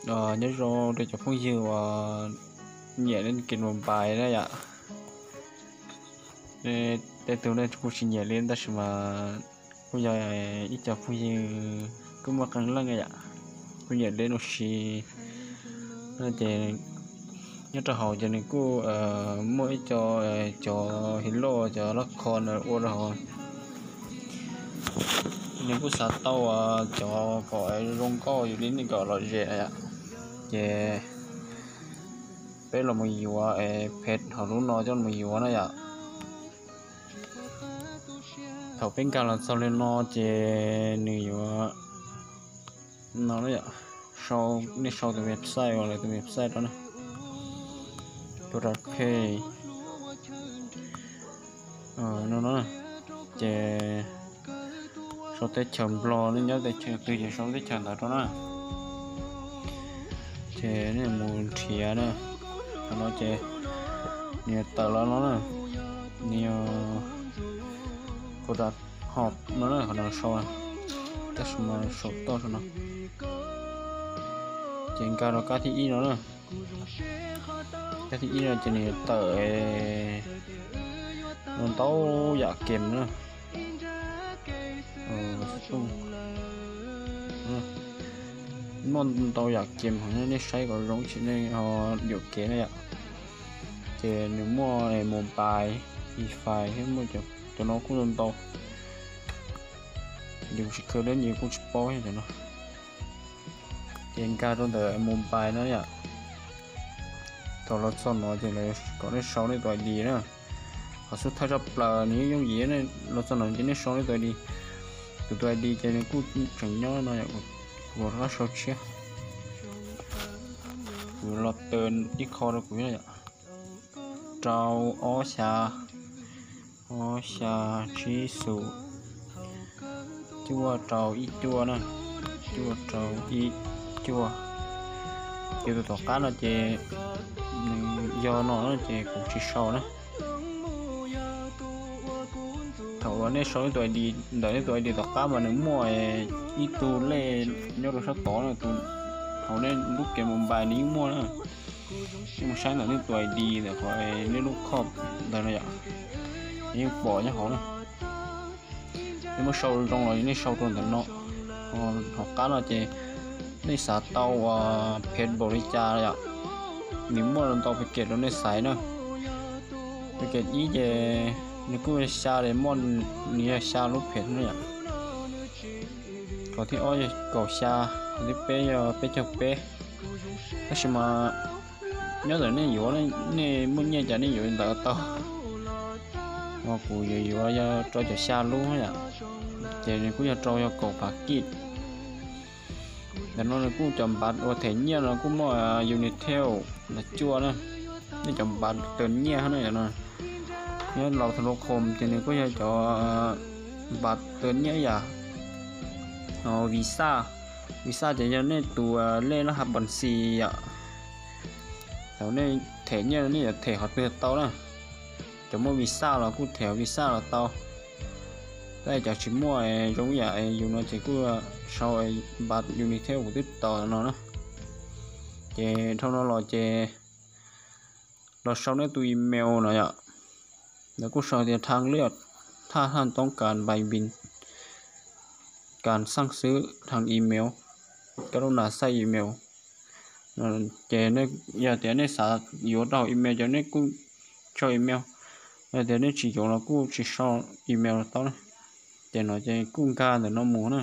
Nyob zoo rau cov phooj ywg uas nyiam li kev mus pais na yom. Tej tug nej kuj tsis nyiam li tab sis mas kuj yog ib co phooj ywg kuj muaj qee leej yom, kuj nyiam li no si. Ces nyob rau hauv ces nws kuj muaj ib co cov his loj cov lab kho na ua rau hauv. Nws kuj xav tau cov kom zoo nkauj yus li nej kom lom zem na yom. Ces peb los mus yuav phev hauv lub no coj los yuav na yom. Thaum peb nkag los txog li no ces nws yuav no, nej sau tus website uas lawv tus website rau na, tus rau phe no no, ces sau teb chaws Nplog, nej nyob teb chaws twg ces sau teb chaws ntawd rau na. Ces nej mus nrhiav na, qhov no ces nws yuav tawm los no na, nws yog kuv tas hom no na, qhov no sau, tab sis mas saum toj saum no. Ces nkag rau kab thib ib no na. Kab thib ib no ces nws yuav tawm ntau yam kem na. Muaj ntau yam kem hauv, nej saib kom zoo tsis nej ho yuam kev na yom. Ces nws muaj mobile, wi-fi thiab muaj cov no kuj ntau ntau. Ces kuv tsis khaws dab ntsis kuj tsis paub cov no. Ces nkag rau ntawm mobile no yom. Thaum los txog no ces lawv kom nej sau nej tus I D na. Qhov xub thawj tshaj plaws nws yeej yooj yim, los txog no ces nej sau nej tus I D. Kuv tus I D ces nws kuj tseem nyob no, kuv rov qab sau tshiab. Kuv los taws ib qho rau kuv yom. Rau ob xya, ob xya tsib xus, cuaj rau ib cuaj na, cuaj rau ib cuaj. Ces tus tom qab no ces nws yog no na ces kuv tsis sau na. Thaum uas nej sau nej tus I D, ntawm nej tus I D tom qab mas nws muaj ib tug lej nyob rau sab tod na, tus hauv nej lub kev mobile nws yeej muaj na. Nej mus saib ntawm nej tus I D ntawm qhov nej lub khoj ntawd no yom, yeej pom nyob hauv na. Nej muab sau zoo los nej sau rau ntawm no. Hauv qab no ces nej xav tau uas phev npaum li cas yom, nws muaj ntau package rau nej xaiv na. Package ib ces nws kuj xya li, muaj nws yog xya lub phev na yom. Qhov thib ob yog kaum xya, qhov thib peb yog peb caug peb. Tab sis mas nyob ntawm nej yuav, nej muaj nyiaj cas nej yuav ntawd tau. Kuv yuav yuav yog rau cov xya lub yom, ces nws kuj yog rau yog kaum pav kij. Ntawm no nws kuj cov npav ua them nyiaj no kuj muaj Unitel los cuaj na, nej cov npav taws nyiaj no. Nyob Lao Tha Lo Khom ces nws kuj yog cov npav taws nyiaj yam Visa. Visa ces yog nej tus lej lab ha npas xis yom. Thaum nej them nyiaj nej yuav them qhov twg tau na. Cov muaj Visa los kuj them Visa los tau. Tab cov tsis muaj zoo yam yus no ces kuj sau npav Unitel kuv twb tau no na. Ces dhau no los ces los sau nej tus email no yom. Lawv kuj sau tias thaj lwj thaj thaj toob kas npais npis kas xaj xwb thaj email, kab lub nas xaj email. Ces yog tias nej xav yuav rau email ces nej kuj sau email, yog tias nej tsis yuav los kuj tsis sau email los tau na. Ces no ces kuj nkag ntawm no mus na.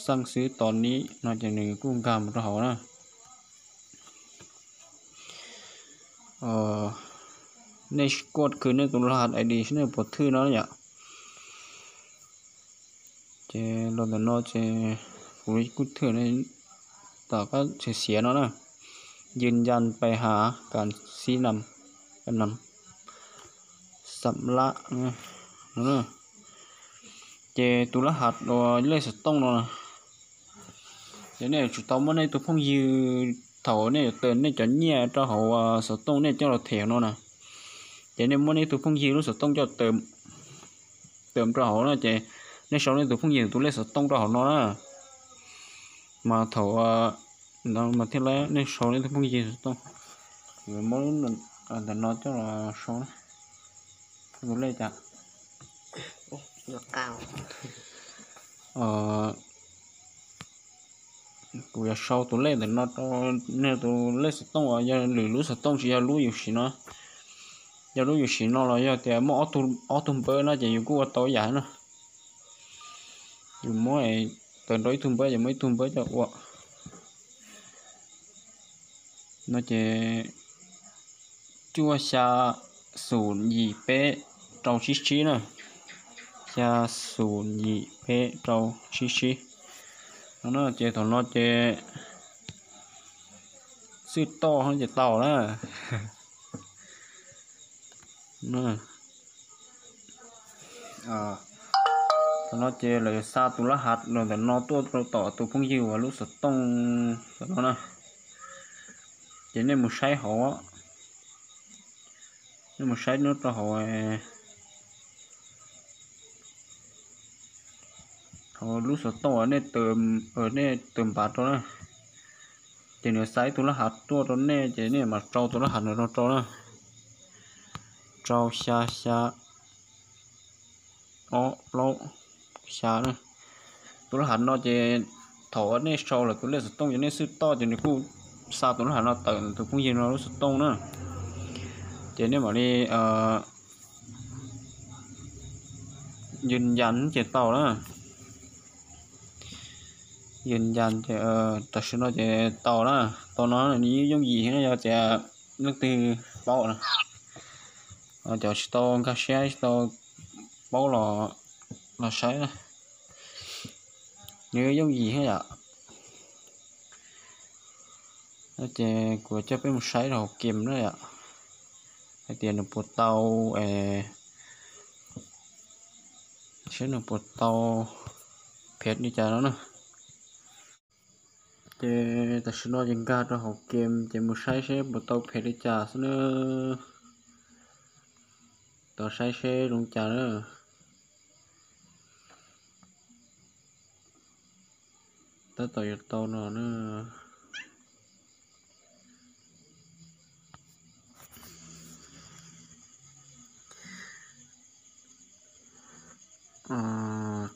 Xaj xwb tos nim no ces nws kuj nkag mus rau hauv na. Nej kuj khwv nej tus laj has I D seb nej puas thwj no yom. Ces los ntawm no ces kuv kuj thwj, tom qab xiav xiav no na, yws yas pais hav kas xib nam, kas nam, xam lab no. Ces tus laj has uas lej xov tooj no, ces nej yuav tsum tau muab nej tus phooj ywg, thaum nej yuav taws nej cov nyiaj rau hauv xov tooj nej coj los them no na, ces nej muab nej tus phooj ywg lub xov tooj coj taws rau hauv no ces nej sau nej tus phooj ywg tus lej xov tooj rau hauv no na. Mas thaum ntawd mas thiaj li nej sau nej tus phooj ywg xov tooj. Kuv muab ntawm no coj los sau na. Tus lej cas? Kuv yuav sau tus lej ntawm no rau nej tus lej xov tooj uas yog lwm lub xov tooj tsis yog lub yus siv no. Yog lub yus siv no los yog tias muaj ob tug npawb no ces yus kuj ua tau ib yam na. Yus muab tawm nrau ib tug npawb ces muab ib tug npawb coj ua. No ces cuaj xya xum yim peb rau tsib tsib na. Xya xum yim peb rau tsib tsib. No ces thaum no ces xwb toj ces tau na. Thaum no ces lawv xa tus lab hav los ntawm no tuaj rau tom tus phooj ywg uas lub xov tooj ntawm no na. Ces nej mus saib hauv, nej mus saib nyob rau hauv, hauv lub xov tooj uas nej, nej tawm npav rau na. Ces nws xa ib tug lab hav tuaj rau nej ces nej mam rau tus lab hav no rau na. Rau xya xya ob plaub xya na. Tus lab hav no ces thaum nej sau lawm tus lej xov tooj ces nej xwb toj ces nws kuj xa tus lab hav no tawm tus phooj ywg no lub xov tooj na. Ces nej mam li yws yas ces tau na. Yws yas ces tam sim no ces tau na. Tau no nws yooj yim thiab, yog tias leej twg paub na, cov tsis tau nkag siab tsis tau paub los, los saib na. Nws yooj yim thiab yom. Ces kuv coj peb mus saib rau hauv game na yom, hais tias nws puas tau, saib nws puas tau phem li cas no na. Ces tam sim no ces nkag rau hauv game ces mus saib seb puas tau phem li cas xwb na. Tos saib seb zoo cas na. Tab tom yuav tau no na.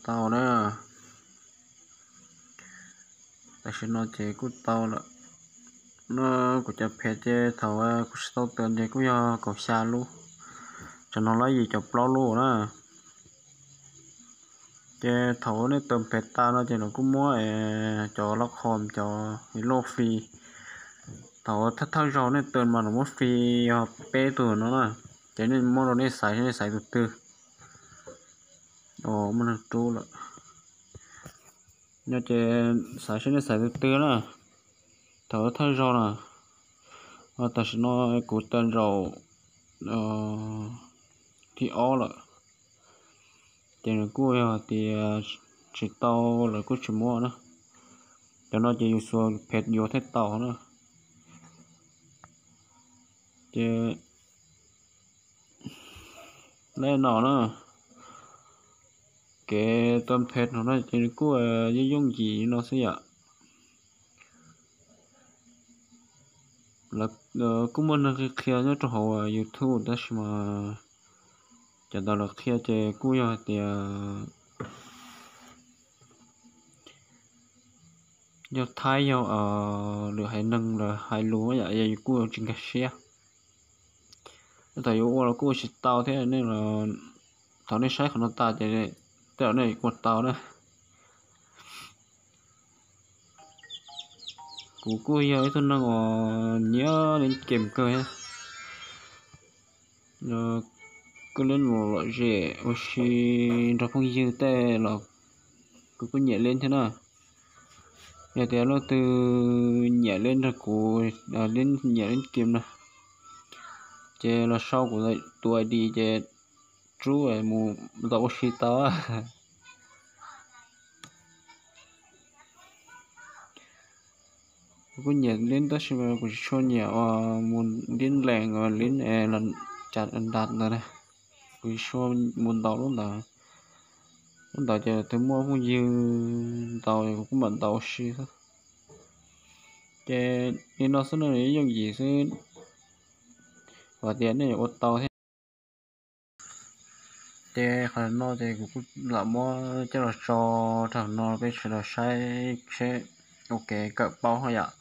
Tau na. Tam sim no ces kuj tau lawm. No kuv cov phem ces thaum kuv tsis tau tawm ces kuj yog kaum xya lub, tsam no lawm yim caum plaub lub na. Ces thaum nej tawm phem tas no ces lawv kuj muab cov lab khom cov loj free. Thaum thawj thawj zaug nej tawm mas lawv muab free yog peb tug no na. Ces nej muab rau nej xaiv, nej xaiv tus twg. Muaj neeg rub lawm. Nyob ces xaiv seb nej xaiv tus twg na. Thaum thawj zaug na, tam sim no kuv tawm zaum thib ob lawm. Ces nws kuj yog tias tsis tau lawv kuj tsis muab na. Cov no ces yus xuas phem yuav thiaj tau na. Ces lawm no na, kev tawm phem no na ces nws kuj yooj yooj yim no xwb yom. Kuj muaj neeg qhia qhia nyob rau hauv YouTube tab sis mas cov ntawd lawv qhia ces kuj yog hais tias yog Thaib yog lwm haiv neeg lawv hais lus yom, yus kuj tsis nkag siab. Thaum yuav ua los kuj ua tsis tau thiab, thaum nej saib qhov no tas ces tej zaum nej ua tau na. Kuv kuj yog ib tug neeg uas nyiam leej game kawg thiab. Kuj leej lom zem ua si nrog phooj ywg tej los kuv kuj nyiam leej thiab na. Yog tias leej twg nyiam leej nrog kuv, nyiam leej game na, ces los sau kuv tus I D ces rub mus ntaus ua si tau. Kuv kuj nyiam leej tab sis mas kuv tsis tshua nyiam mus leej lees, leej cas ntas ntawd na. Kuv tsis tshua mus ntaus lub ntawd. Lub ntawd ces tus muaj phooj ywg ntaus kuv kuj mam ntaus ua si xwb. Ces li no xwb no nws yooj yim xwb, kuv tias nej yuav ua tau thiab. Ces qhov no ces kuv kuj lam muab coj los tso rau no peb sawv daws saib seb ua kev kawm paub ho yom.